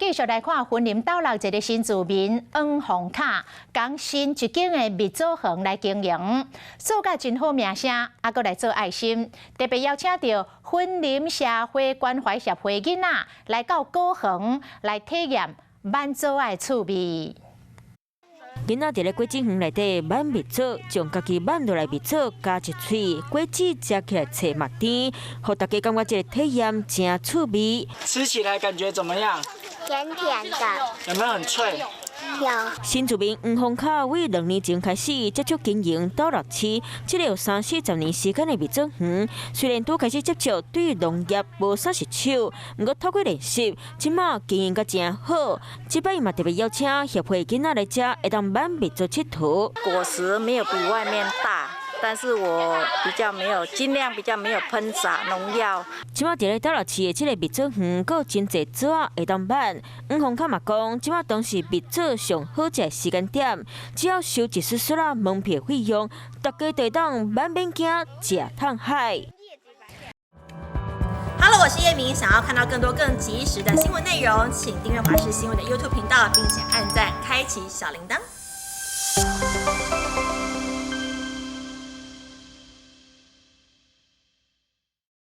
繼續來看雲林斗六一个新住民黃鳳卡，仝新一間的蜜棗園來經營，做甲真好名聲，啊，閣來做愛心，特別邀請著雲林社會關懷協會囡仔來到果園來體驗挽棗仔的趣味。囡仔佇咧果子園內底挽蜜棗，將家己挽落來蜜棗咬一喙，果子食起來脆嘛甜，予大家感覺這個體驗誠趣味。吃起來感覺怎麼樣？甜甜的。有沒有很脆？有。新住民黃鳳卡為2年前開始接觸經營斗六市，這个有三四十年時間的蜜棗園，雖然拄開始接觸，對農業無啥熟手，毋過透過練習，這馬經營甲誠好。這擺伊嘛特別邀請協會囡仔來遮，會當挽蜜棗𨑨迌。果實沒有比外面大，但是我比較沒有，盡量比較沒有噴灑農藥。這馬佇咧斗六市的這个蜜棗園，閣有真濟棗仔會當挽。黃鳳卡嘛講，這馬當是蜜棗上好食的時間點，只要收一絲絲仔門票費用，大家就會當挽免驚食趁海。 Hello，我是葉明，想要看到更多更及時的新聞內容，請訂閱華視新聞的 YouTube 頻道，並且按讚，開啟小鈴鐺。